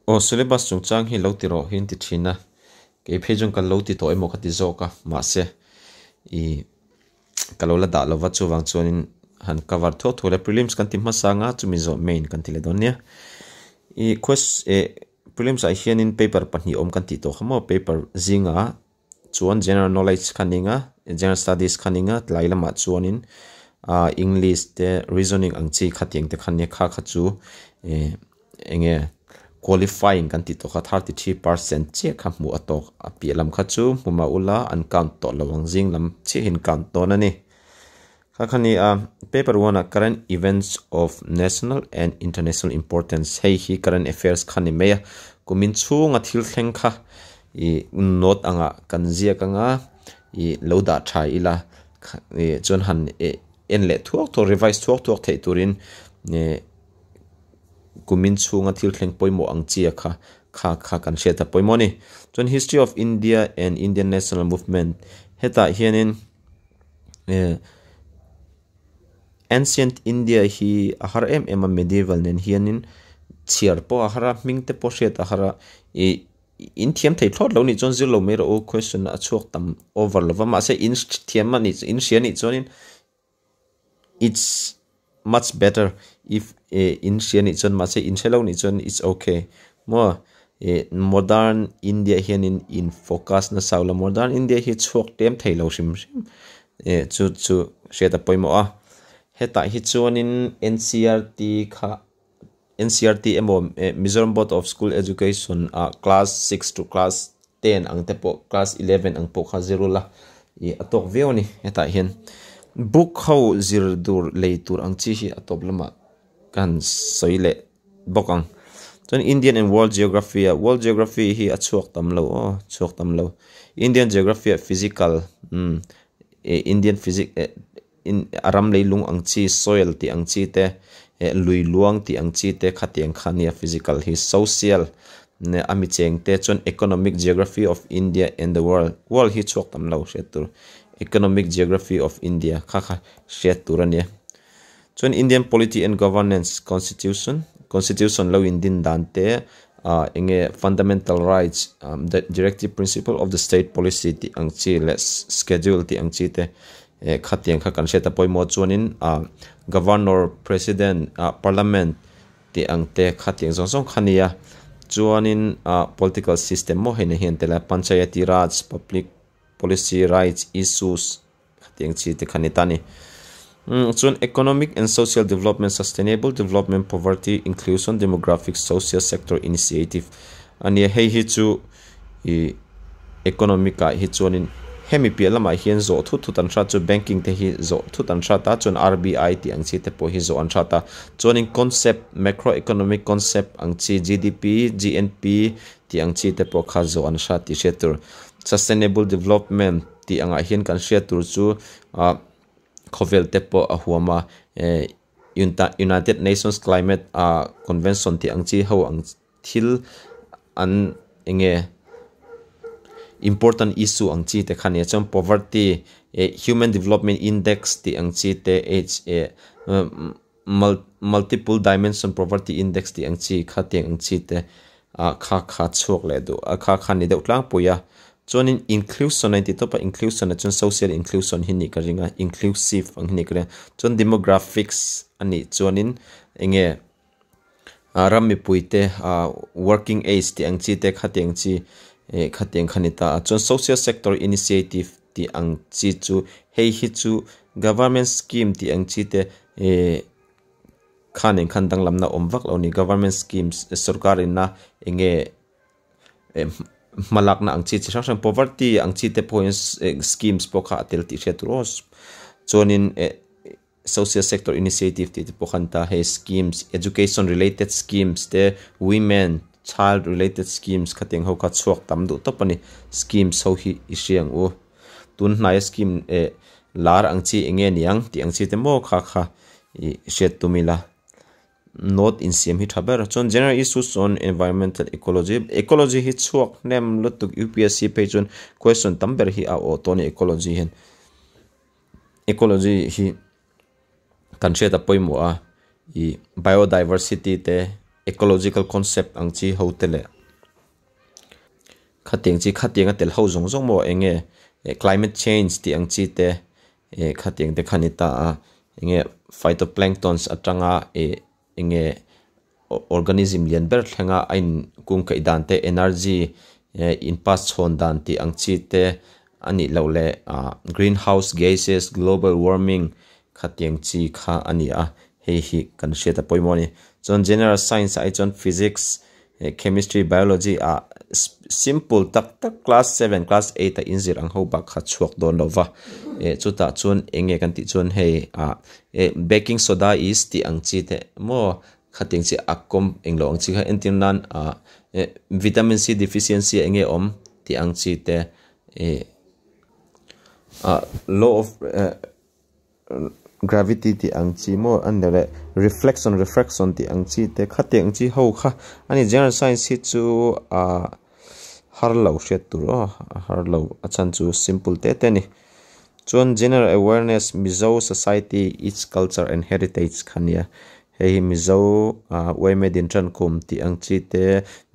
Aw syllabus chungchang hi lo ti rawh hi an ti thin a, kei phei chuan ka lo ti tawh emaw ka ti zawk a, mahse ih ka lo la dah lova chuvang chuanin han cover thuak thuak leh prelims kan ti hmasa anga chumi zawh main kan ti leh dawn nia. Ih quest eh prelims ah hianin paper pahnih awm kan tih tawh kha maw paper zingah chuan general knowledge kha ning a general studies kha ning a tlai lamah chuanin ah english te reasoning ang chi khatiang te kha nia kha kha chu eh eng nge qualifying kan tih tawh kha 33% chiah kha hmuh a tawk a piah lam kha chu hmu mah ula an count tawh lo ang zing lam chiah hi an count dawn a ni. Kha kha ni a paper one ah current events of national and international importance hei hi current affairs kha ni mai a kumin chhunga thil thleng kha ih note angah kan ziak anga ih lo dah tha ila ih chuan han eh en leh thuak thuak revise thuak thuak theih turin ih kumin chhunga thil thleng pawimawh ang chi a kha kha kha kan hriat a pawimawh a ni. Chuan history of India and Indian national movement hetah hianin Eh ancient India hi a har em em a medieval nen hianin chhiar pawh a har a hming te pawh hriat a har a ih in thiam thei thlawt lo nih chuan zir lo mai rawh u question a chhuak tam over lo va mahse in thiam a nih in hria nih chuanin it's much better if eh in hria nih chuan mahse in hre lo nih chuan it's okay maw eh modern India hianin in focus nasa lo modern India hi chhuak tlem thei lo hrim hrim eh chu chu hriat a pawimawh a hetah hi chuanin N_C_E_R_T kha N_C_E_R_T emaw eh Mizoram Board of School Education ah class six to class ten ang te pawh class 11 ang pawh kha zir ula ih a tawk viau a ni hetah hian book ho zir tur lei tur ang chi hi a tawp lamah ka han sawi leh bawk ang chuan Indian and world geography ah world geography hi a chhuak tam lo aw chhuak tam lo Indian geography ah physical umm ih Indian physic eh in a ram leilung ang chi soil tih ang chi te eh lui luang tih ang chi te khatiang kha nia physical hi social neh a mi cheng te chuan economic geography of India and the world world hi chhuak tam lo hriat tur economic geography of India kha kha hriat tur a nia chuan Indian polity and governance constitution constitution lo in din dan te ah eng nge fundamental rights the directive principle of the state policy tih ang chi leh schedule tih ang chi te. Eh khatiang kha kan hriat a pawimawh chuanin ah governor president ah parliament tih ang te khatiang zawng zawng kha nia chuanin ah political system maw hei na hian tel a panchayati raj public policy rights issues khatiang chi te kha ni ta a ni umm chuan economic and social development sustainable development poverty inclusion demographic social sector initiative a nia hei hi chu ih economic ah hi chuanin hemi piah lamah hian zawh thut thut an hrat chu banking te hi zawh thut an hrat a chuan R_B_I tih ang chi te pawh hi zawh an hrat a chuanin concept macro economic concept ang chi G_D_P G_N_P tih ang chi te pawh kha zawh an hrat tih hriat tur sustainable development tih angah hian kan hriat tur chu ah khawvel te pawh a huam a eh United Nations Climate ah Convention tih ang chi ho ang. Thil an eng nge important issue ang chi te kha nia chuan poverty eh human development index tih ang chi te h eh multiple dimension poverty index tih ang chi kha tiang ang chi te ah kha kha chhuak leh duh a kha kha ni deuh tlangpui a chuanin inclusion a intih tawp a inclusion ah chuan social inclusion hi nih ka ring a inclusive ang hi nih ka ring a chuan demographics a nih chuanin eng nge. Ah ram mipui te ah working age tih ang chi te khatiang chi eh khatiang kha ni ta a chuan social sector initiative tih ang chi chu hei hi chu government scheme tih ang chi te eh khan eng khan danglamna awm vak lo a ni government schemes sorkar ina eng nge eh hmalakna ang chi chi hrang hrang poverty ang chi te pawh hian schemes pawh kha a tel tih hriat tur aw chuanin eh. Social sector initiative tih te pawh khan ta hei schemes education related schemes te women child related schemes khatiang ho kha chhuak tam duh tawp a ni schemes ho hi i hria ang u tun hnaia scheme eh lar ang chi eng nge niang tih ang chi te maw kha kha ih hriat tum ila note insiam hi tha ber chuan general issues on environmental ecology ecology hi chhuak hnem lutuk U_P_S_C phei chuan question tam ber hi a awh tawh a ni ecology hian. Ecology hi kan hriat a pawimawh a ih biodiversity te ecological concept ang chi ho te leh khatiang chi khatiang a tel ho zawng zawng maw eng nge climate change tih ang chi te khatiang te kha ni ta a eng nge phytoplanktons atanga eng nge organism lian ber thlenga a in kung kaih dan te energy in pass chhawn dan tih ang chi te a nih loh leh greenhouse gases global warming khatiang chi kha a ni a hei hi kan hriat a pawimawh a ni chuan general science ah hi chuan physics chemistry biology ah simple tak tak class 7 class 8 a inzir ang ho bak kha chhuak dawn lo va chutah chuan eng nge kan tih chuan hei ah baking soda is tih ang chi te maw khatiang chi a kawm englo ang chi kha entir nan ah vitamin C deficiency eng nge awm tih ang chi te law of gravity tih ang chi maw a ni leh reflection refraction tih ang chi te khatiang chi ho kha ani general science hi chu ah har lo hriat tur aw a har lo a chhan chu simple te te a ni chuan general awareness Mizo society its culture and heritage kha nia hei hi Mizo ah yma din tan kum tih ang chi te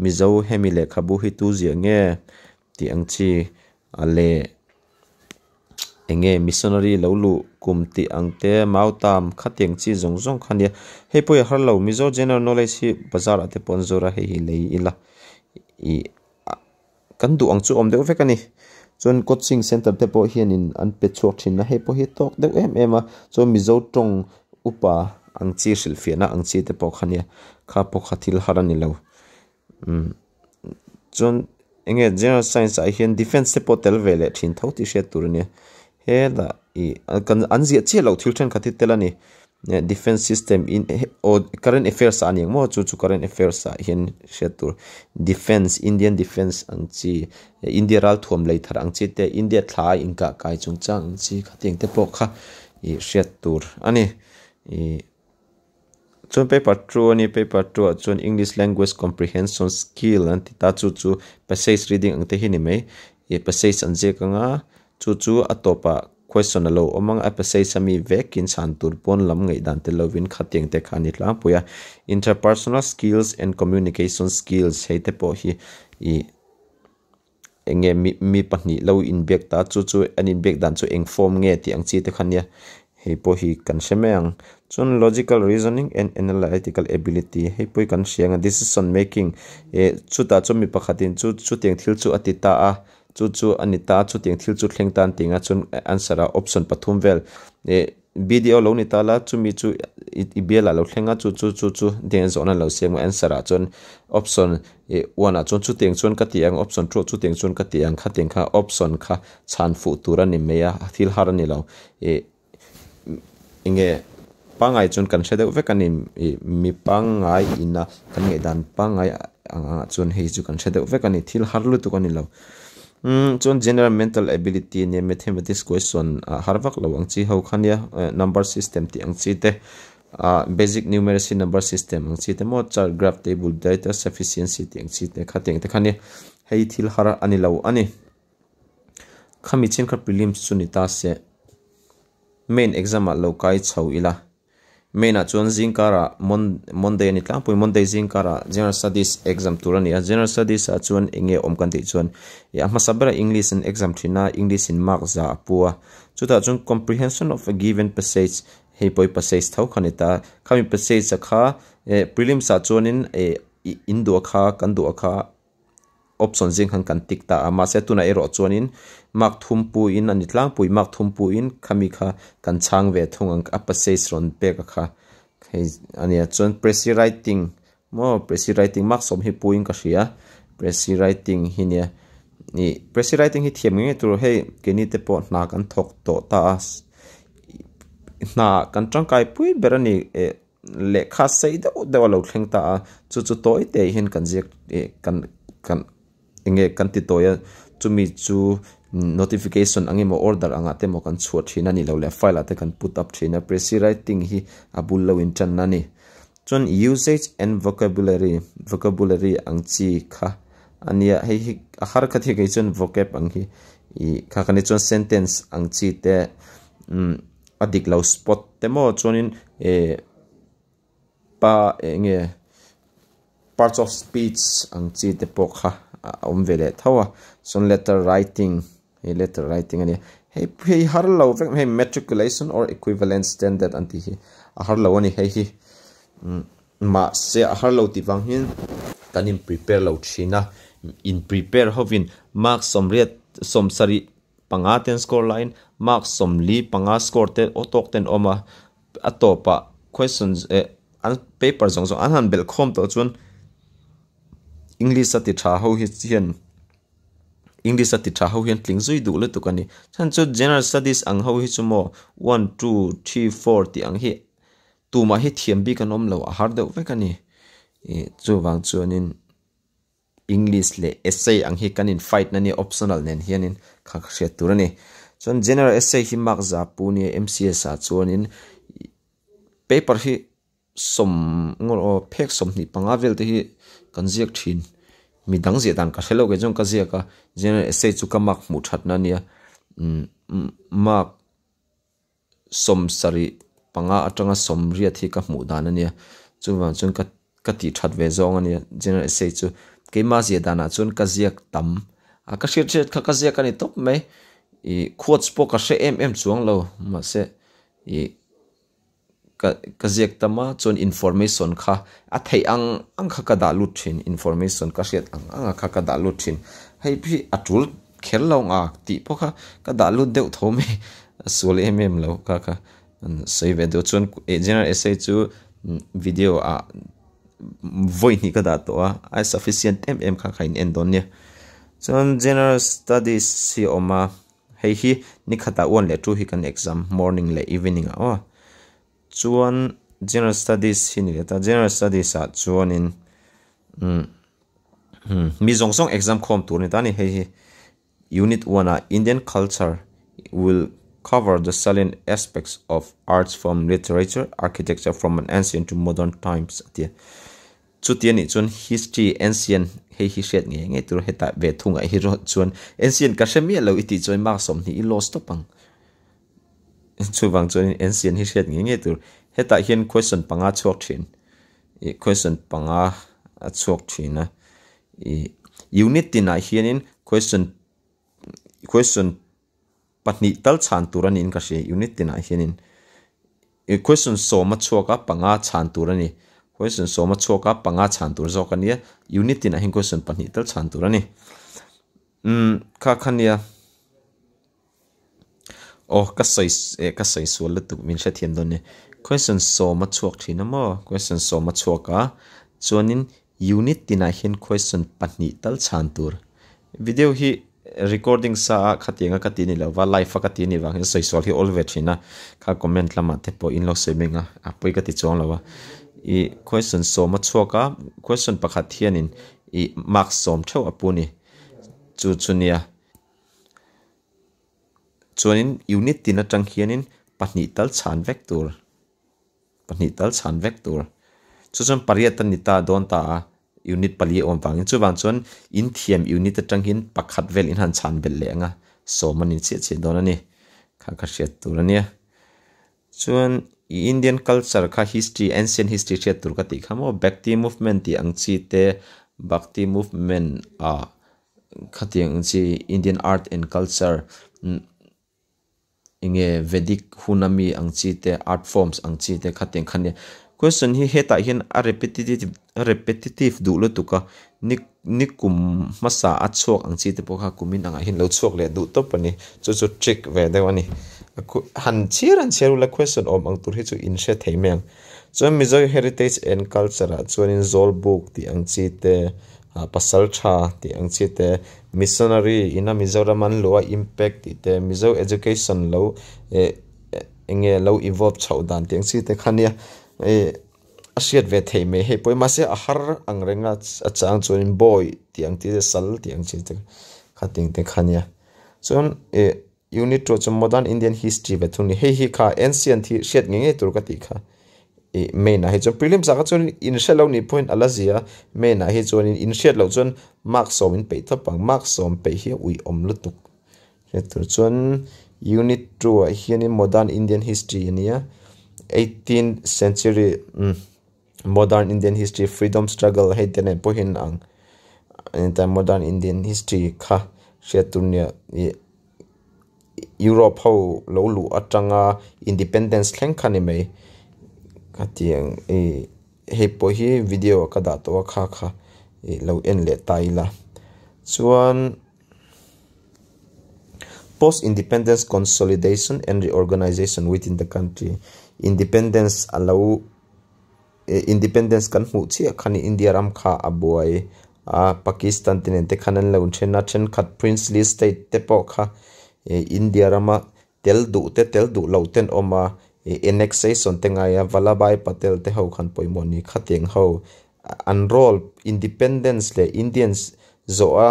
Mizo hemi lehkhabu hi tu ziah nge tih ang chi a leh eng nge missionary lo luh kum tih ang te mautam khatiang chi zawng zawng kha nia hei pawh hi a har lo Mizo general knowledge hi bazar ah te pawh an zawr a hei hi lei ila ih kan duh ang chu awm deuh vek a ni chuan coaching center te pawh hianin an pe chhuak thin a hei pawh hi tawk deuh em em a chuan Mizo tawng upa ang chi hrilhfiahna ang chi te pawh kha nia kha pawh kha thil har a ni lo chuan eng nge general science ah hian defence te pawh tel ve leh thin tho tih hriat tur a nia hetah ih kan an ziah chiah loh thil thenkhat hi tel a ni defence system in aw current affairs ah a ni ang maw chu chu current affairs ah hian hriat tur defence Indian defence ang chi India ral thuam lei thar ang chi te India thla a inkah kai chung chang ang chi khatiang te pawh kha ih hriat tur a ni ih chuan paper 2 a ni paper 2 ah chuan English language comprehension skill an ti ta chu chu passage reading ang te hi ni mai ih passage an ziak anga chu chu a tawpah question alo awm ang a passage ami vekin chhan tur pawn lam ngaih dan te lovin khatiang te kha a ni tlangpui a interpersonal skills and communication skills hei te pawh hi ih eng nge mi mi pahnih lo inbiak ta chu chu an inbiak dan chu eng form nge tih ang chi te kha nia hei pawh hi kan hre mai ang chuan logical reasoning and analytical ability hei pawh hi kan hria ang a decision making eh chutah chuan mi pakhatin chu chutiang thil chu a ti ta a chu chu a ni ta chutiang thil chu thleng tan tih anga chuan answer ah option pathum vel eh B_D_O lo ni ta la chumi chu i bial ah lo thleng a chu chu chu chu tiang zawhna lo siam a answer ah chuan option ih one ah chuan chutiang chuan ka ti ang option two ah chutiang chuan ka ti ang khatiang kha option kha chhan fuh tur a ni mai a thil har a ni lo ih eng nge pangngai chuan kan hre deuh vek a ni ih mi pangngai ina kan ngaihdan pangngai ang angah chuan hei chu kan hre deuh vek a ni thil har lutuk a ni lo umm chuan general mental ability ania mathematics question ah har vak lo ang chi ho kha nia number system tih ang chi te ah basic numeracy number system ang chi te maw chart graph table data sufficiency tih ang chi te khatiang te kha nia hei thil har a ni lo a ni khami chin kha prelims chu ni ta se main exam ah lo kai chho ila main ah chuan zingkarah monday a ni tlangpui monday zingkarah general studies exam tur a ni a general studies ah chuan eng nge awm kan tih chuan ih a hmasa berah english an exam thin a english in mark za a pu a chutah chuan comprehension of a given passage hei pawh hi passage tho kha a ni ta khami passage a kha eh prelims ah chuanin eh in duh a kha kan duh a kha option zing khan kan tick ta a mahse tunah erawh chuanin mark thum puiin a ni tlangpui mark thum puiin khami kha kan chhang ve thung ang a passage rawn pek a kha hei a nia chuan precis writing maw precis writing mark sawm hi puiin ka hria precis writing hi nia ih precis writing hi thiam ngei ngei tur hei keini te pawh hna kan thawk tawh ta a hna kan tangkai pui ber a ni eh. Lehkha sei deuh deuh a lo thleng ta a, chu chu tawi te hian kan ziak eh kan kan eng nge kan ti tawi a, chumi chu notification ang emaw order angah te emaw kan chhuah thin a ni lo leh file ah te kan put up thin a, precis writing hi a bul lo in tan a ni. Chuan usage and vocabulary vocabulary ang chi kha a nia, hei hi a har khat hi kei chuan vocab ang hi ih kha kha ni chuan sentence ang chi te umm. A dik lo spot te maw chuanin eh pa eng nge Parts of speech ang chi te pawh kha a awm ve leh tho a, chuan letter writing hei letter writing a nia, hei hei har lo vek hei matriculation or equivalent standard an tih hi a har lo a ni hei hi mahse a har lo tih vang hian kan in prepare lo thin a, in prepare hovin mark sawmriat sawmsarih panga ten score laiin mark sawmli panga score te aw tawk ten a awm a, a tawpah questions eh an paper zawng zawng an han belh khawm tawh chuan English a ti tha ho hi hian English a ti tha ho hian tling zui duh lutuk a ni. Chhan chu General Studies ang ho hi chu maw one two three four tih ang hi tumah hi thiam bik an awm lo a har deuh vek a ni. Ih chuvang chuanin English leh essay ang hi kan in fight na nia optional nen hianin kha ka hriat tur a ni. Chuan General Essay hi mark za pu nia M_C_S ah chuanin paper hi sawm ngawr aw phek sawmhnih panga vel te hi kan ziak thin mi dang ziah dan ka hre lo kei chuan ka ziak a general essay chu ka mark hmuh that na ania umm mark sawm sarih panga atanga sawm riat hi ka hmuh dan ania chuvang chuan ka ka tih that ve zawng ania general essay chu keima ziah danah chuan ka ziak tam a ka hriat hriat kha ka ziak a ni tawp mai ih quotes pawh ka hre em em chuang lo mahse ih. Ka ka ziak tam a chuan information kha a theih ang ang kha ka dah lut thin information ka hriat ang ang a kha ka dah lut thin hei hi a tul kher lo ang a tih pawh kha ka dah lut deuh tho mai a sual em em lo kha kha sawi ve deuh chuan general essay chu video ah vawi hnih ka dah tawh a a sufficient em em kha kha in en dawn nia chuan general studies hi a awm a. Hei hi nikhatah one leh two hi kan exam morning leh evening ah aw. Chuan general studies hi ni leh ta general studies ah chuanin umm mi zawng zawng exam khawm tur a ni ta a ni hei hi unit one ah Indian culture will cover the salient aspects of arts form literature architecture from an ancient to modern times a ti a. Chuti anih chuan history ancient hei hi hriat ngei ngei tur hetah ve thung ah hi rawh chuan ancient ka hre miah lo i tih chuan mark sawmhnih i lost tawp ang. Chuvang chuan ancient hi hriat ngei ngei tur hetah hian question panga chhuak thin ih question panga a chhuak thin a ih unit tinah hianin question question pahnih tal chhan tur a niin ka hria unit tinah hianin ih question sawm a chhuak a panga chhan tur a ni question sawm a chhuak a panga chhan tur zawk a nia unit tinah hian question pahnih tal chhan tur a ni umm kha kha nia aw ka sawi eh ka sawi sual lutuk min hrethiam dawn nia question sawm a chhuak thin a maw question sawm a chhuak a chuanin unit tinah hian question pahnih tal chhan tur. Video hi recording sa a khatiang a ka ti ni lova live a ka ti ni vang hian sawi sual hi awl ve thin a kha comment lamah te pawh in lo sawi meng a a pawi ka ti chuang lo a ih question sawm a chhuak a question pakhat hianin ih mark sawm theuh a pu ni chu chu nia chuanin unit tin atang hianin pahnih tal chhan vek tur. Pahnih tal chhan vek tur. Chu chuan pariat a ni ta dawn ta a, unit pali a awm vangin. Chuvang chuan in thiam unit atang hian pakhat vel in han chhan belh leh ang a, sawm a ni chiah chiah dawn a ni. Kha ka hriat tur a nia. Chuan i Indian culture kha history, ancient history hriat tur ka tih kha maw, Bhakti movement tih ang chi te, Bhakti movement ah khatiang ang chi Indian art and culture Enge Vedic hun ami ang chi te, art forms ang chi te kha tiang kha nia. Question hi hetah hian a repetitive a repetitive duh lutuk a, ni ni kum hmasa a chhuak ang chi te pawh kha kumin angah hian lo chhuak leh duh tawp a ni. Chu chu trick ve deuh a ni. Han chhiar han chhiar ula question awm ang tur hi chu in hre thei mai ang. Chuan Mizo Heritage and Culture ah chuanin Zawlbuk tih ang chi te, Pasal tha tih ang chi te, Missionary ina Mizoram an luh a impact tih te, Mizo education lo eh eng nge lo evolve chhoh dan tih ang chi te kha nia eh a hriat ve theih mai hei pawh hi mahse a har ang reng a a chang chuanin bawi tih ang chi te sal tih ang chi te kha ting te kha nia chuan eh Unit two chu Modern Indian History ve thung ni. Hei hi kha ancient hi hriat ngei ngei tur ka tih kha. Ih main ah hi chuan prelims ah kha chuan in hre lo nih pawhin a la zia a, main ah hi chuanin in hriat loh chuan mark sawm in peih tawp ang, mark sawm peih hi a uiawm lutuk. Hriat tur chuan unit two ah hianin Modern Indian History a nia, eighteenth century umm. Modern Indian history, freedom struggle hei te nen pawh hian ang modern Indian history kha hriat tur nia ih Europe ho lo luh atanga independence thleng kha ni mai khatiang ih hei pawh hi video ka dah tawh a kha kha ih lo en leh ta ila chuan post independence consolidation and reorganization within the country independence alo independence kan hmuh chiah khan India ram kha a buai a Pakistan te nen te khan an lo then a thenkhat princely state te pawh kha India rama tel duh te tel duh lo ten awm a annexation te ngai a Vallabhbhai Patel te ho khan pawimawh ni khatiang ho an role independence leh Indians zawh a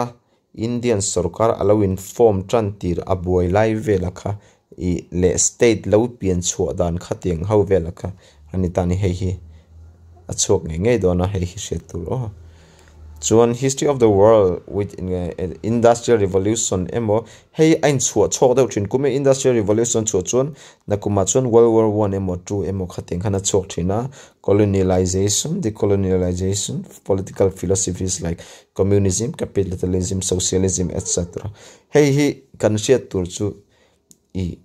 Indian sarkar alo in form tan tir a buai lai vela kha ih leh state lo pian chhuah dan khatiang ho vela kha ani tani hei hi a chhuak ngei ngei dawn a hei hi hriat tur aw chuan history of the world with industrial revolution emaw hei a inchhuah chhawk deuh thin kum e industrial revolution chhuah chuan nakumah chuan world war one emaw two emaw khatiang khan a chhuak thin a colonialization decolonialization political philosophies like communism capitalism socialism etc hei hi kan hriat tur chu ih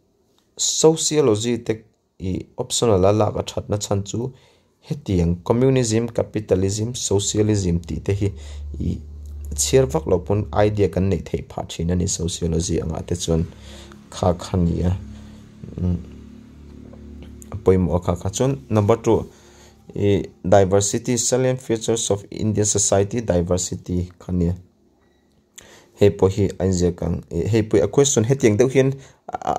sociology te ih optional a lak a thatna chhan chu hetiang communism capitalism socialism tih te hi ih chhiar vak lo pawn idea kan neih theih phah thin ani sociology angah te chuan kha kha ni a a pawimawh a kha kha chuan number two ih diversity salient features of Indian society diversity kha nia hei pawh hi a inziak ang ih hei pawh a question hetiang deuh hian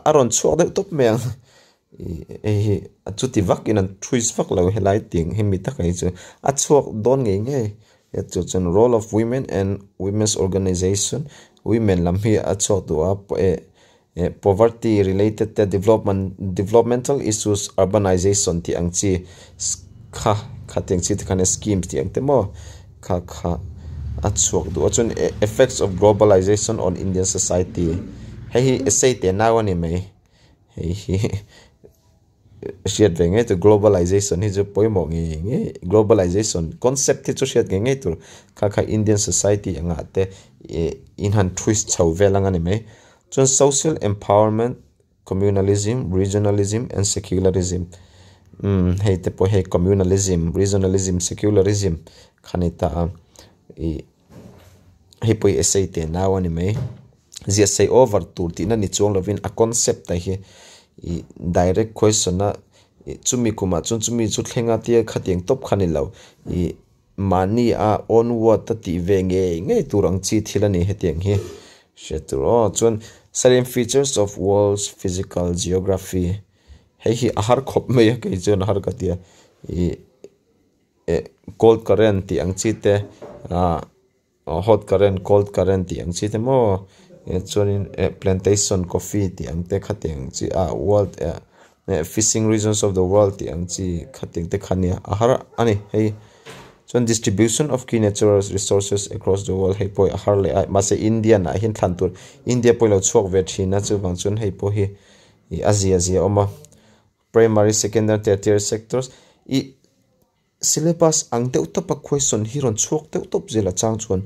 a rawn chhuak deuh tawp mai ang ih hei hi chuti vak in an twist vak lo helai tiang hemi takah hi chu a chhuak dawn ngei ngei chu chuan role of women and women's organization women lam hi a chhuak duh a poverty related te development developmental issues urbanization tih ang chi kha khatiang chi te khan schemes tih ang te maw kha kha a chhuak duh a chuan effects of globalization on Indian society hei hi essay te nau ani mai hei hi hriat ve ngei tur globalization hi chu pawimawh ngei ngei globalization concept hi chu hriat ngei ngei tur kha kha Indian society angah te in han twist chho vel ang ani mai chuan social empowerment communalism regionalism and secularism hei te pawh hei communalism regionalism secularism khani ta a ih hei pawh hi essay te nau ani mai ziah sei over tur tihna ni chuang lovin a concept a hi ih direct question a chumi kumah chuan chumi chu thlenga tia khatiang tawp kha ni lo ih mahni a own word a tih ve ngei ngei tur ang chi thil ani hetiang hi hriat tur aw chuan salient features of world's physical geography hei hi a har khawp mai a kei chuan a har ka tia ih cold current tih ang chi te ah hot current cold current tih ang chi te maw chuanin plantation coffee tih ang te khatiang chi ah world fishing regions of the world tih ang chi khatiang te kha nia a har ani hei chuan distribution of key natural resources across the world hei pawh a har leh a mahse Indian ah hian thlan tur India pawh ilo chhuak ve thin a chuvang chuan hei pawh hi ih a zia zia awm a primary secondary tertiary sectors ih syllabus ang deuh tawp a question hi rawn chhuak deuh tawp zel a chang chuan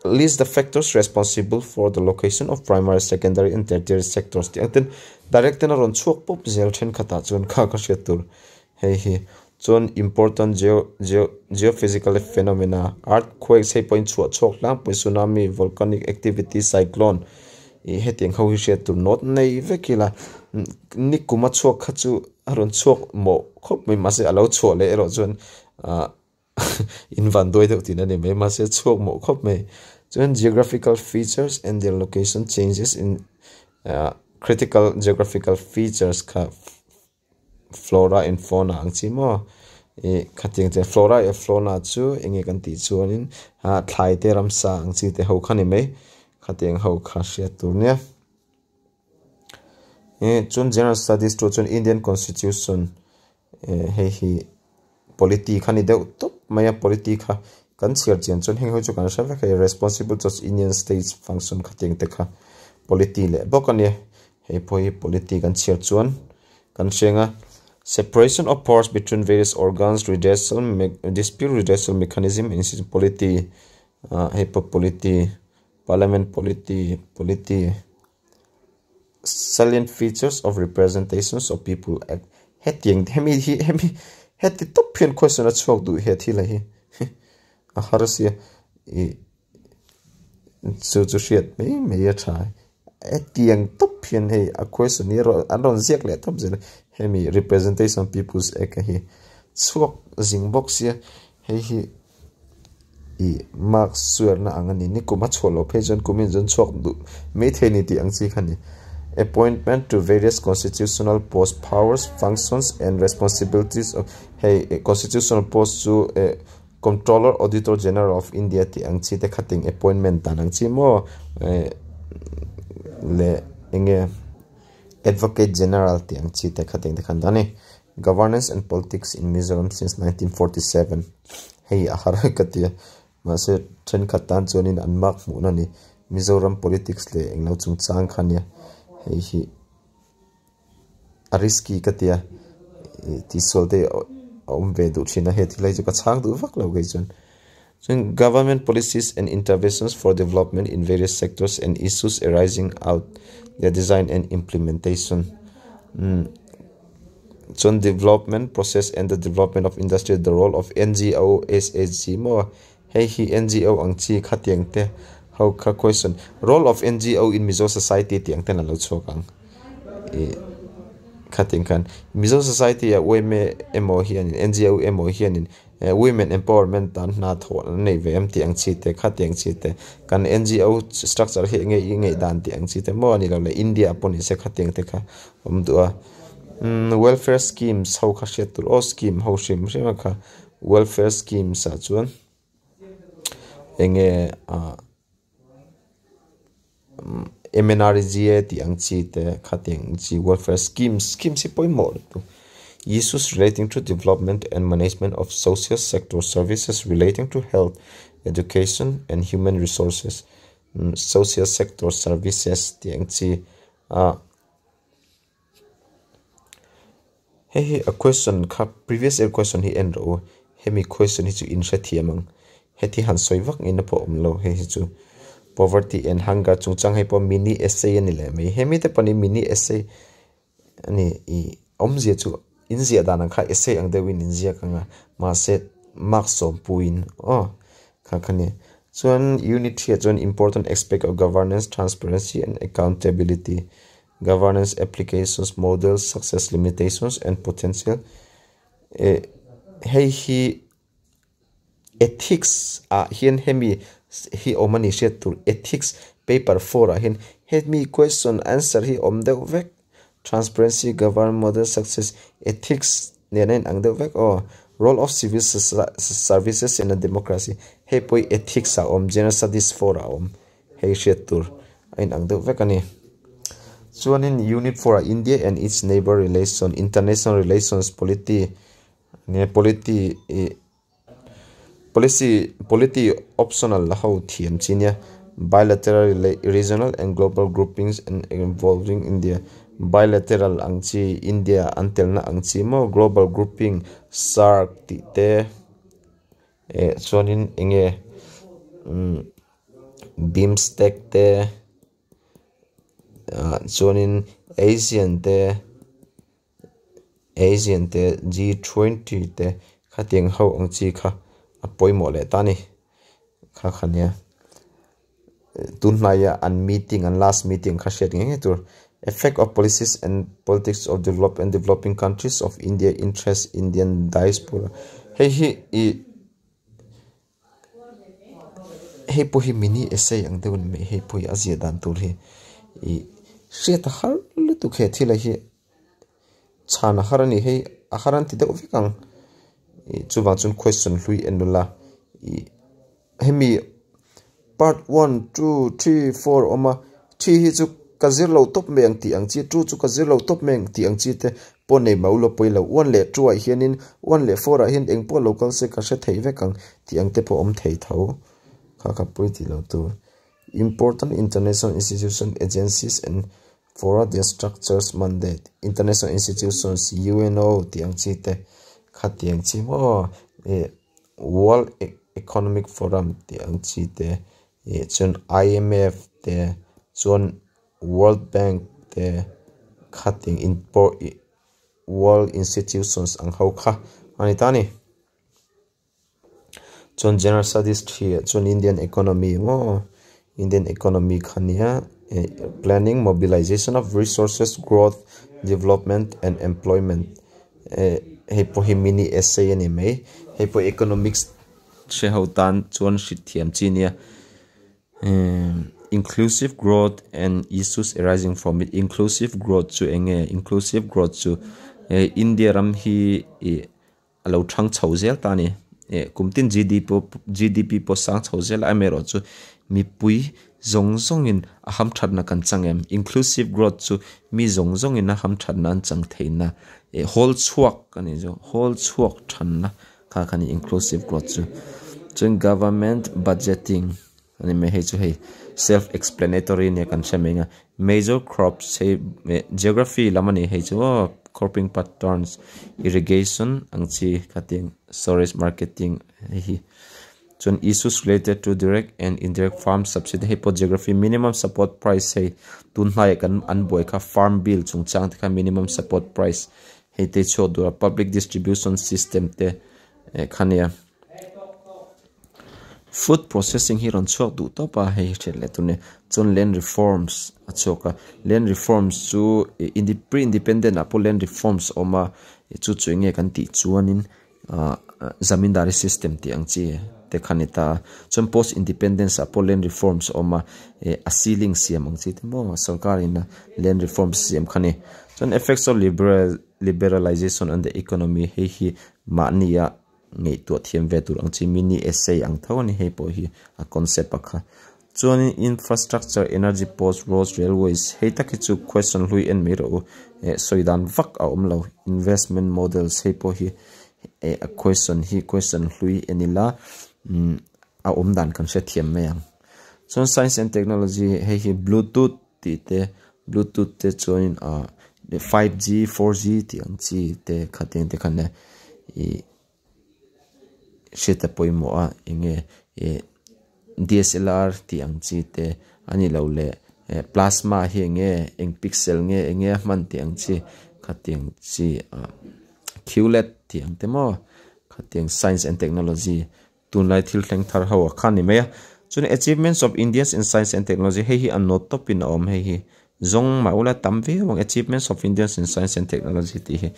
list the factors responsible for the location of primary secondary and tertiary sectors tih ang ten direct ten a rawn chhuak pawp zel thenkhatah chuan kha ka hriat tur hei hi chuan important geo geo geophysical phenomena earthquakes hei pawh in chhuah chhuak tlangpui tsunami volcanic activity cyclone ih hetiang ho hi hriat tur note nei vek ila ni kum a chhuak kha chu a rawn chhuak mawh khawp mai mahse a lo chhuah leh erawh chuan ah in van duai deuh tihna ni mai mahse chhuak mawh khawp mai chuan geographical features and their location changes in critical geographical features kha flora and fauna ang chi maw ih khatiang te flora leh fauna chu enge kan tih chuanin ah thlai te ramsa ang chi te ho kha ni mai khatiang ho kha hriat tur nia chuan general studies tu chuan Indian constitution hei hi polity kha ni deuh tawp mai a polity kha kan chhiar chian chuan heng ho chu kan hre vek hei responsible towards Indian states function khatiang te kha polity leh bawk ania hei pawh hi polity kan chhiar chuan kan hriang a. Separation of powers between various organs, redressal, dispute redressal mechanism, institution polity, hei pawh polity, parliament polity, polity, salient features of representations of people act. Hetiang hemi hi hemi heti tawp hian question a chhuak duh he thil a hi a har sia ih chu chu hriat mai mai a tha hetiang tawp hian hei a question hi an rawn ziak leh tawp zel a hemi representation of people's act a hi chhuak zing bawk sia hei hi ih mark suarna ang a ni ni kum a chhuah loh phei chuan kum in chuan chhuak duh maithei a ni tih ang chi kha a ni appointment to various constitutional post powers functions and responsibilities of hei constitutional post chu eh controller auditor general of India tih ang chi te khatin appointment dan ang chi maw eh leh eng nge advocate general tih ang chi te khatin te khan a ni governance and politics in Mizoram since 1947 hei a har ka ti a mahse thenkhat tan chuanin an mark hmuhna a ni Mizoram politics leh englo chungchang kha ania hei hi a risky ka ti a ih tihsual te a awm ve duh thin a heti lai chu ka chhang duh vak lo kei chuan chuan government policies and interventions for development in various sectors and issues arising out their design and implementation umm chuan development process and the development of industry the role of N_G_O S_H_G maw hei hi N_G_O ang chi khatiang te ho kha question role of N_G_O in Mizo society tih ang ten a lo chhuak ang ih khatiang khan Mizo society ah yma emaw hianin N_G_O emaw hianin women empowerment tan hna thawh an nei ve em tih ang chi te khatiang chi te kan N_G_O structure hi eng nge i ngaih dan tih ang chi te maw a ni lo leh India pawh ni se khatiang te kha awm duh a umm welfare schemes ho kha hriat tur aw scheme ho hrim hrim a kha welfare schemes ah chuan eng nge ah M_N_R_E_G_A tih ang chi te khatiang chi welfare schemes schemes hi pawimawh lutuk issues relating to development and management of social sector services relating to health education and human resources social sector services tih ang chi ah. Hei hi a question kha previous year question hi en rawh u hemi question hi chu in hrethiam ang heti han sawi vak ngei na pawh a awm lo hei hi chu poverty and hunger chungchang hei pawh mini essay a ni leh mai hemi te pawh ni mini essay a ni ih awmzia chu in ziah dan ang kha essay ang deuhin in ziak ang a mahse mark sawm puiin aw kha kha ni chuan unit 3 ah chuan important aspect of governance transparency and accountability. Governance applications, models, success limitations and potential eh hei hi ethics ah hian hemi hi awm a ni hriat tur ethics paper 4 ah hian hemi question answer hi awm deuh vek transparency govern model success ethics nen a inang deuh vek aw role of civil services in a democracy hei pawh hi ethics ah a awm general studies 4 ah a awm. Hei hriat tur a inang deuh vek a ni. Chuanin Unit 4 ah India and its neighbour relation, international relations, polity nge polity ih policy polity optional la ho thiam chi nia bilateral regional and global groupings and involving India bilateral ang chi India an telna ang chi maw global grouping SAARC tih te eh chuanin eng nge umm. Bimstec te ah chuanin Asian te Asian te G20 te khatiang ho ang chi kha a pawimawh leh ta a ni kha kha nia tunhnaiah an meeting an last meeting kha hriat ngei ngei tur effect of policies and politics of develop and developing countries of India interest Indian diaspora hei hi ih. Hei pawh hi mini essay ang deuh a ni mai hei pawh hi a ziah dan tur hi ih hriat a har lutuk he thil a hi chhan a har a ni hei a har an ti deuh vek ang ih chuvang chuan question hlui en ula ih hemi part 1 2 3 4 a awm a 3 hi chu ka zir lo tawp mai ang tih ang chi 2 chu ka zir lo tawp mai ang tih ang chi te pawh nei mau lo pawi lo 1 leh 2 ah hianin 1 leh 4 ah hian eng pawh lo kal se ka hre thei vek ang tih ang te pawh awm thei tho kha ka pawi tih lo tur important international institution agencies and. Fora their structures mandate international institutions UNO tih ang chi te khatiang chi maw ih world economic forum tih ang chi te ih chuan I_M_F te chuan world bank te khatiang in pawh ih world institutions ang ho kha a ni ta a ni. Chuan general studies 3 ah chuan Indian economy maw Indian economy kha nia eh planning mobilization of resources growth development and employment eh hei pawh hi mini essay a ni mai hei pawh economics hre ho tan chuan hrit thiam chi ania eh inclusive growth and issues arising from it inclusive growth chu eng nge inclusive growth chu eh India ram hi ih a lo thang chho zel ta a ni. Eh kum tin G_D_P pawh sang chho zel a amaherawhchu mipui zawng zawngin a hamthatna kan chang em? Inclusive growth chu mi zawng zawngin a hamthatna an chang theihna eh hawl chhuak a nih chu hawl chhuak thanna kha kha a ni inclusive growth chu. Chuan government budgeting a ni mai hei chu hei self explanatory nia kan hre mai ang a major crops hei eh geography lam a ni hei chu aw cropping patterns irrigation ang chi khatiang storage marketing hei hi chuan issues related to direct and indirect farm subsidy hei pawh geography minimum support price hei tun hnaiah kan an buai kha farm bill chungchang te kha minimum support price hei te chhuak tura public distribution system te eh kha nia. Food processing hi rawn chhuak duh tawp a hei hriat leh tur a ni chuan land reforms a chhuak a land reforms chu pre independent ah pawh land reforms a awm a chu chu eng nge kan tih chuanin ah zamindari system tih ang chi te kha a ni ta a chuan post independence ah pawh land reforms a awm a eh a ceiling siam ang chi te maw sorkar in a land reforms siam kha a ni chuan effects of liberal liberalization on the economy hei hi mahni a. Ngaihtuah thiam ve tur ang chi mini essay ang tho a ni hei pawh hi a concept a kha. Chuanin infrastructure, energy, post, roads, railways hei tak hi chu question hlui en mai rawh u eh sawi dan vak a awm lo. Investment models hei pawh hi eh a question hi question hlui en ila umm a awm dan kan hrethiam mai ang. Chuan science and technology hei hi bluetooth tih te bluetooth te chuanin ah 5G 4G tih ang chi te khatiang te khan e ih hriat a pawimawh a eng nge ih D_S_L_R tih ang chi te a nih loh leh eh plasma hi eng nge eng pixel nge eng nge a hman tih ang chi khatiang chi ah Q_L_E_D tih ang te maw khatiang science and technology Tunlai thil thleng thar ho a kha ni mai a. Chuan Achievements of Indians in Science and Technology hei hi a note tawpin a awm hei hi. Zawng mah ula tam viau ang Achievements of Indians in Science and Technology tih hi.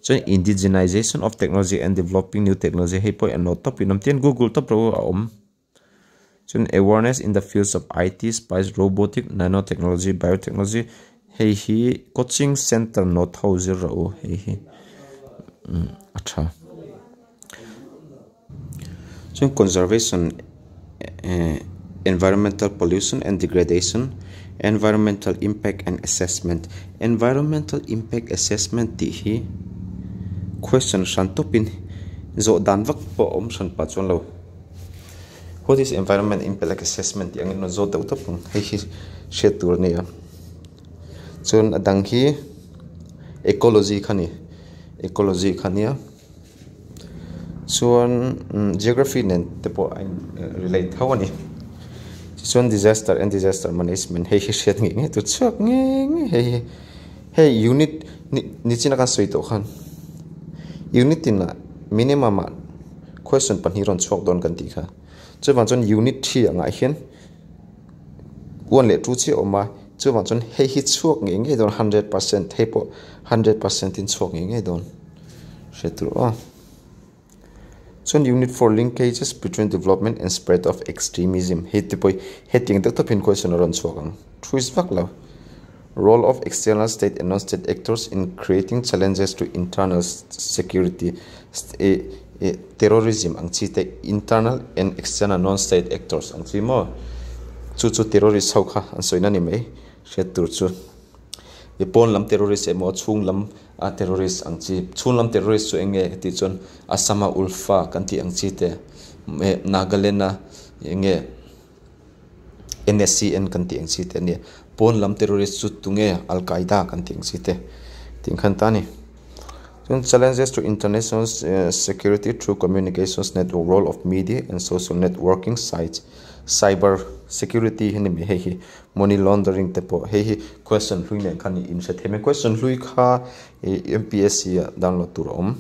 Chuan Indigenization of Technology and Developing New Technology hei pawh hi a note tawpin a awm. Tin Google tawp rawh u a awm. Chuan Awareness in the fields of IT, Spice, Robotic, Nanotechnology, Biotechnology hei hi Coaching Center note ho zir rawh u hei hi a tha. Chuan conservation eh environmental pollution and degradation environmental impact and assessment environmental impact assessment tih hi question hran tawpin zawh dan vak pawh a awm hran pah chuan lo what is environment impact assessment tih angin rawn zawt deuh tawp ang hei hi hriat tur a ni a chuan a dang hi ecology kha a ni ecology kha a nia. Chuan geography nen te pawh a in relate tho a ni. Tichuan disaster and disaster management hei hi hriat ngei ngei tur chhuak ngei ngei hei hi. Hei unit nichina kan sawi tawh khan unit inah minimum ah question pahnih rawn chhuak dawn kan tih kha. Chuvang chuan unit 3 angah hian 1 leh 2 chiah a awm a, chuvang chuan hei hi chhuak ngei ngei dawn 100% hei pawh 100% in chhuak ngei ngei dawn. Hre tur aw. Chuan unit 4 linkages between development and spread of extremism hei te pawh hi hetiang deuh tawpin question a rawn chhuak ang. Thu is vak lo. Role of external state and non-state actors in creating challenges to internal security terrorism ang chi te internal and external non-state actors ang chi maw chu chu terrorist ho kha an sawina ni mai hriat tur chu. I pawn lam terrorist emaw chhung lam a terrorist ang chi chhung lam terrorist chu eng nge tih chuan Assam a Ulfa kan tih ang chi te eh Nagaland a eng nge N_S_C_N kan tih ang chi te a nia. Pawn lam terrorist chu tunge Al-Qaeda kan tih ang chi te tih khan ta a ni. Chuan challenges to international security through communications network role of media and social networking sites cyber security hi a ni mai hei hi money laundering te pawh hei hi question hlui nen khan in hre thei mai question hlui kha ih M_P_S_C ah download tur a awm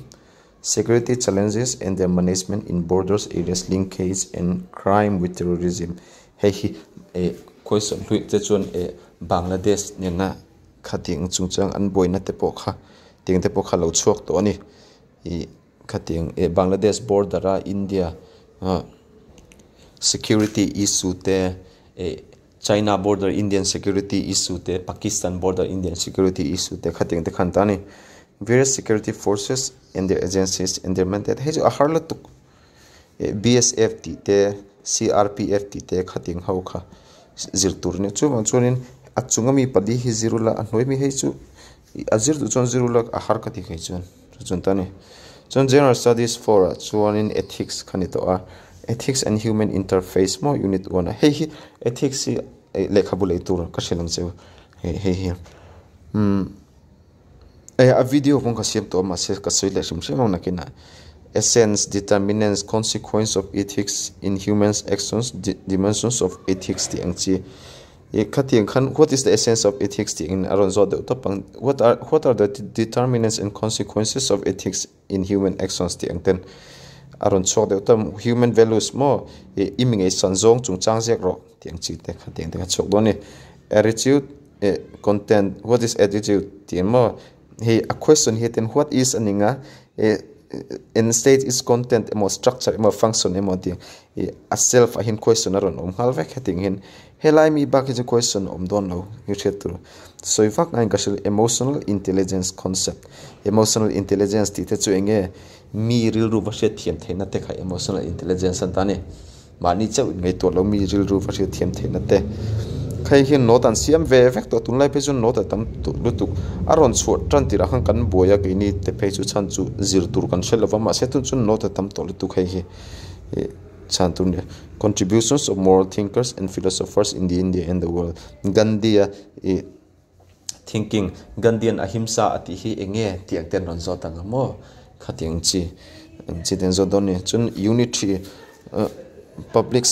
security challenges and their management in borders areas linkage and crime with terrorism hei hi eh question hlui te chuan eh Bangladesh nena khatiang chungchang an buaina te pawh kha tiang te pawh kha lo chhuak tawh a ni ih khatiang eh Bangladesh border a India ah security issue te eh China border Indian security issue te Pakistan border Indian security issue te khatiang te khan ta a ni various security forces and their agencies and their mandate hei chu a har lutuk eh B_S_F tih te C_R_P_F tih te khatiang ho kha zir tur a nia chuvang chuanin a chung ami pali hi zir ula a hnuai mi hei chu a zir duh chuan zir ula a har ka ti thei chuan chu chuan ta a ni chuan general studies four ah chuanin ethics kha ni tawh a ethics and human interface maw unit one ah hei hi ethics hi lehkhabu lei tur ka hrilh ang che u hei hei hi umm. Eh a video pawh ka siam tawh a mahse ka sawi leh hrim hrim ang nakinah essence determinants consequence of ethics in humans actions dimensions of ethics tih ang chi ih khatiang khan what is the essence of ethics tih angin a rawn zawt deuh tawp ang what are what are the determinants and consequences of ethics in human actions tih ang ten a rawn chhuak deuh tawp ang human values maw ih i mi ngaihsan zawng chungchang ziak rawh tih ang chi te khatiang te kha chhuak dawn a ni attitude eh content what is attitude tih ang maw hei a question hi ten what is a ning a eh in state is content emaw structure emaw function emaw tih ih a self ah hian question a rawn awm nghal vek hetiang hian helai mi bak hi chu question a awm dawn lo hi hriat tur sawi vak ngaiin ka hrilh emotional intelligence concept emotional intelligence tih te chu eng nge mi rilru va hriat thiam theihna te kha emotional intelligence an ta a ni. Mahni chauh in ngaihtuah lo mi rilru va hriat thiam theihna te. Hei hian note an siam ve vek tawh tunlai phei chuan note a tam tawh lutuk. A rawn chhuah tan tirah khan kan buai a keini te phei chu chhan chu zir tur kan hre lova mahse tun chuan note a tam tawh lutuk hei hi ih chhan tur nia. Contributions of moral thinkers and philosophers in the India and the world Gandhi a ih thinking Gandhian ahimsa a tih hi eng nge tih ang te an rawn zawt ang a maw khatiang chi ang chi te an zawt dawn a ni chuan unitary ah public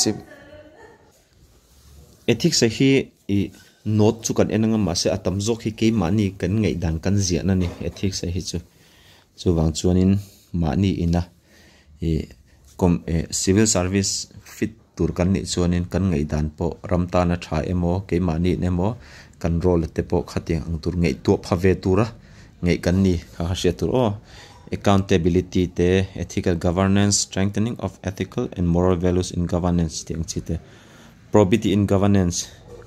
ethics ah hi ih note chu kan en ang a mahse a tam zawk hi keimahni kan ngaihdan kan ziahna a ni ethics ah hi chu chuvang chuanin mahni ina ih kawm eh civil service fit tur kan nih chuanin kan ngaihdan pawh ram tana tha emaw keimahni emaw kan role te pawh khatiang ang tur ngaihtuah pha ve tura ngaih kan ni kha kha hriat tur aw accountability te ethical governance strengthening of ethical and moral values in governance tih ang chi te probity in governance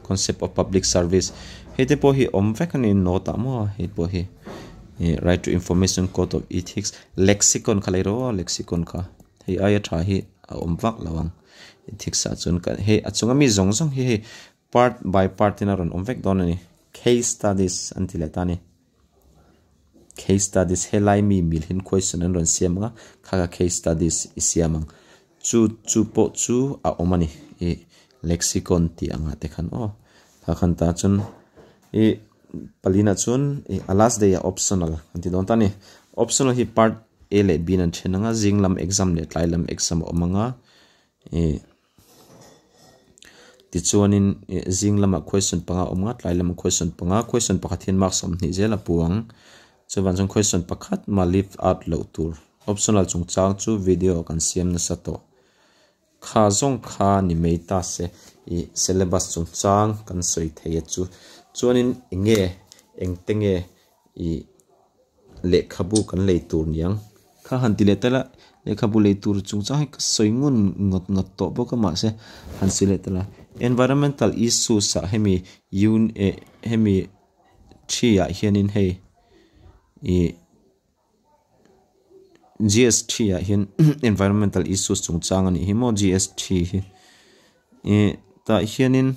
concept of public service hei te pawh hi awm vek a ni note ah maw hei pawh hi ih right to information code of ethics lexicon kha lei rawh aw lexicon kha hei aia tha hi a awm vak lo ang ethics ah chuan ka hei a chunga mi zawng zawng hi hei part by part in a rawn awm vek dawn a ni case studies an ti leh ta a ni case studies helai mi mil hian question an rawn siam ang a kha kha case studies i siam ang chu chu pawh chu a awm a ni ih lexicon tih angah te khan aw kha khan tah chuan ih palina chuan ih a last day ah optional an ti dawn ta a ni optional hi part A leh B in an then ang a zing lam exam leh tlai lam exam a awm ang a ih tichuanin ih zing lamah question panga a awm ang a tlai lamah question panga question pakhat hian mark 20 zel a pu ang chuvang chuan question pakhat mah leave out loh tur optional chungchang chu video ah kan siam nasa tawh. Kha zawng kha ni mai ta se ih syllabus chungchang kan sawi thei a chu chuanin eng nge eng te nge ih lehkhabu kan lei tur niang. Kha han ti leh tel a lehkhabu lei tur chungchang hi ka sawi ngun ngawt ngawt tawh bawk a mahse han sawi leh tel a environmental issues ah hemi un eh hemi thi ah hianin hei ih. G_S_T ah hian environmental issues chungchang a nih hi maw G_S_T hi ih tah hianin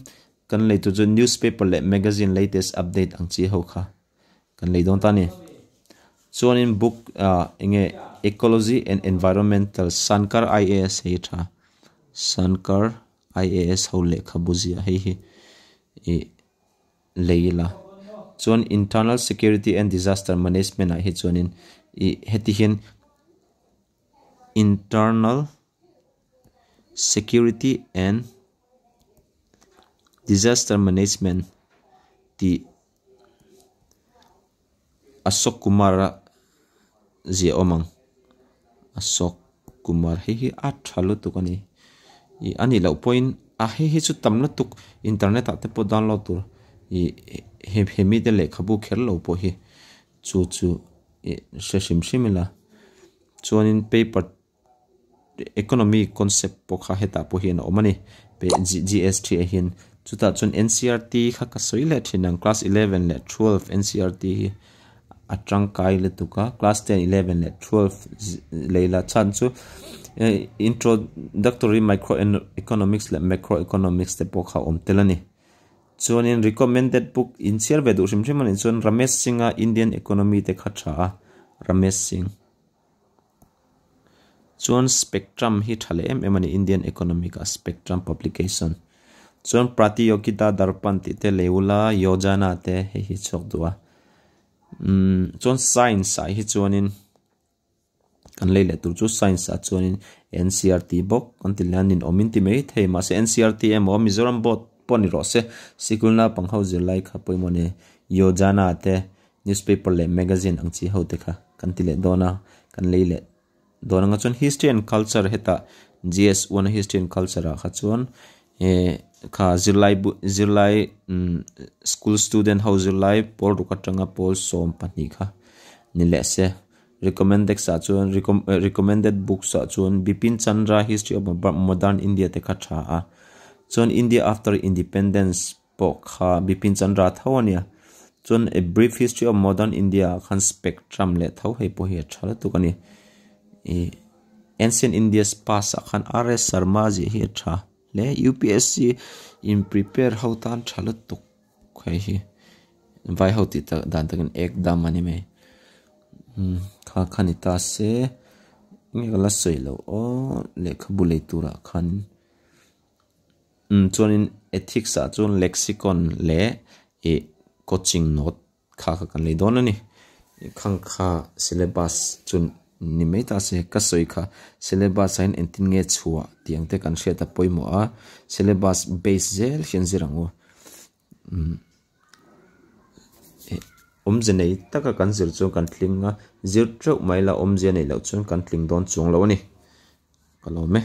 kan lei tur chu newspaper leh magazine latest update ang chi ho kha kan lei dawn ta a ni chuanin book ah eng nge ecology and environmental Sankar I_A_S hei a tha Sankar I_A_S ho lehkhabu ziah hei hi ih. lei ila. Chuan Internal Security and Disaster Management ah hi chuanin ih heti hian Internal Security and Disaster Management tih Ashok Kumar a ziah awm ang. Ashok Kumar hei hi a tha lutuk a ni. Ih a nih loh pawhin a hei hi chu tam lutuk internet ah te pawh download tur ih he he mite lehkhabu kher lo pawh hi chu chu ih hre hrim hrim ila chuanin paper Economy concept pawh kha hetah pawh hian a awm a ni. GST ah hian chutah chuan NCERT kha ka sawi leh thin ang class 11 leh 12 NCERT hi a tangkai lutuk a class 10 11 leh 12 lei la chhan chu introductory micro economics leh macro economics te pawh kha a awm tel a ni. Chuanin recommended book inchhiar ve duh hrim hrim a nih chuan Ramesh Singh-a Indian Economy te kha tha a Ramesh Singh. Chuan Spectrum hi tha leh em em a ni Indian Economic a Spectrum Publication. Chuan Pratiyogita Darpan tih te Leula Yojana te hei hi chhuak duh a. Umm chuan Science ah hi chuanin kan lei leh tur chu Science ah chuanin NCERT bawk kan ti leh a ninawm in ti mai thei mahse NCERT emaw Mizoram board pawh ni rawh se sikul naupang ho zirlai kha pawimawh a ni Yojana te Newspaper leh magazine ang chi ho te kha kan ti leh dawn a, kan lei leh dawn anga chuan history and culture hetah GS one a history and culture ah kha chuan eh kha zirlai bu zirlai umm school student ho zirlai pawl ruk atanga pawl 12 kha ni leh se recommended ah chuan recommended books ah chuan Bipin Chandra history of modern India te kha tha a chuan India after independence pawh kha Bipin Chandra tho a nia. Chuan A Brief History of Modern India ah khan Spectrum leh tho hei pawh hi a tha lutuk a ni. Ih Ancient India's Past ah khan RS Sharma ziah hi a tha hle. UPSC in prepare ho tan tha lutuk hei hi. Vai ho tih tak dan takin ek dam a ni mai. Umm kha kha ni ta se enge ka la sawi loh aw lehkhabu lei turah khan. Umm chuanin ethics ah chuan lexicon leh ih coaching note kha kha kan lei dawn a ni khang kha syllabus chu ni mai ta se ka sawi kha syllabus ah hian engtin nge chhuah tih ang te kan hriat a pawimawh a syllabus base zel hian zir ang u umm eh awmze nei taka kan zir chuan kan tling a zir teuh mai la awmze neih loh chuan kan tling dawn chuang lo a ni ka lawm e.